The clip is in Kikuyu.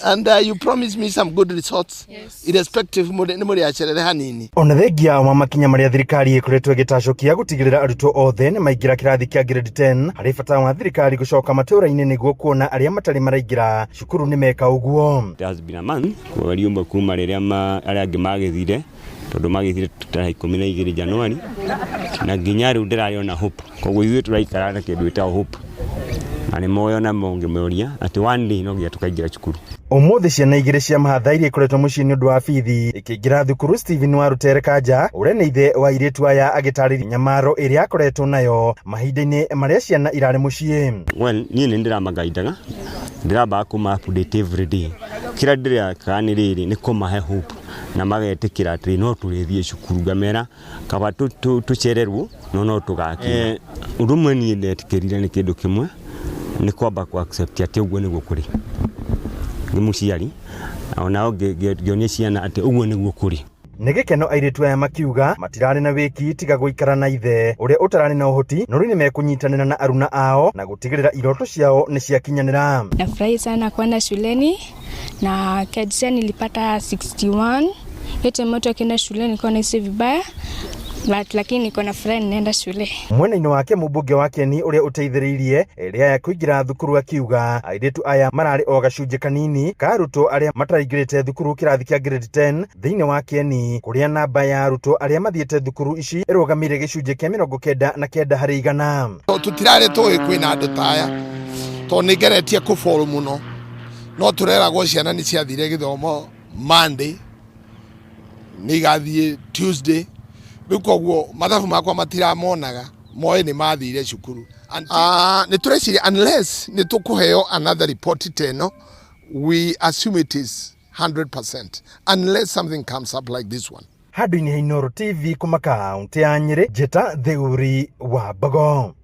And you promised me some good results. Yes. Irrespective nĩ mũrĩ acerere hanini. Ona thengia wa makinya marĩa thirikari ĩkoretwo ĩgĩtacũkia gũtigĩrĩra arutwo othe nĩ maingĩra kĩrathi kĩa grade 10, harĩ bata wa thirikari gũcoka matũũra-inĩ nĩguo kuona arĩa matarĩ maraingĩra cukuru nĩ meka ũguo. It has been a month, mweri ũmwe kuma rĩrĩa arĩa angĩ magĩthire, tondũ magĩthire tarĩki 12 Januari, na nginya rĩu ndĩrarĩ ona hope. Koguo ithuĩ tũraikara na kĩndũ gĩtagwo hope, na nĩ moĩ ona mũngĩmoria atĩ one day no nginya tũkaingĩra cukuru. Ũmũthĩ ciana igĩrĩ cia mahatha iria ikoretwo mũciĩ nĩ ũndũ wa bithi ikĩingĩra thukuru. Stephen Warutere Kanja, ũrĩa nĩ ithe wa airĩtu aya, agĩtarĩria nyamaro ĩrĩa akoretwo nayo mahinda-inĩ marĩa ciana irarĩ mũciĩ. Well, niĩ nĩ ndĩramagaindaga, ndĩrambaga kũma update every day. Kĩrĩa ndĩrekaga nĩ rĩrĩ, nĩ kũmahe hope na magetĩkĩra atĩ no tũrĩthiĩ cukuru. Ngamera kaba tũcererwo no tũgakinya. Ũndũ ũmwe niĩ ndetĩkĩrire nĩ kĩndũ kĩmwe, nĩ kwamba ku accept atĩ ũguo nĩguo kũrĩ nĩ mũciari, onao ngĩonia ciana atĩ ũguo nĩguo kũrĩ. Nĩ gĩkeno airĩtu aya makiuga matirarĩ na wĩki tiga gũikara na ithe ũrĩa ũtararĩ na ũhoti, no rĩu nĩ mekũnyitanĩra na aruna ao na gũtigĩrĩra iroto ciao nĩ ciakinyanĩra. Nafurahi sana kwenda shuleni na KJSEA nilipata 61. Yote moto akienda shuleni nilikuwa nahisi vibaya but lakini niko na furaha ninaenda shule. Mwena-inĩ wake, mũmbunge wa Kieni ũrĩa ũteithĩrĩirie erĩ aya kũingĩra thukuru akiuga airĩtu aya mararĩ o gacunjĩ kanini ka arutwo arĩa mataraingĩrĩte thukuru kĩrathi kĩa grade 10 thĩinĩ wa Kieni, kũrĩa namba ya arutwo arĩa mathiĩte thukuru ici ĩrũgamĩire gĩcunjĩ kĩa 99%. Tũtirarĩ tũĩ kwĩna andũ ta aya, tondũ nĩ ngeretie kũboro mũno, no tũreragwo ciana nĩ ciathire gĩthomo Monday, nĩ igathiĩ Tuesday. Rĩu koguo mathabu makwa matiramonaga moĩ nĩ mathire cukuru. Nĩ tũreciria unless nĩ tũkũheo another report ta ĩno, we assume it is 100% unless something comes up like this one. Handũ-inĩ ha Inooro TV kuma kaunti ya Nyĩrĩ, njĩta Theuri wa Mbogo.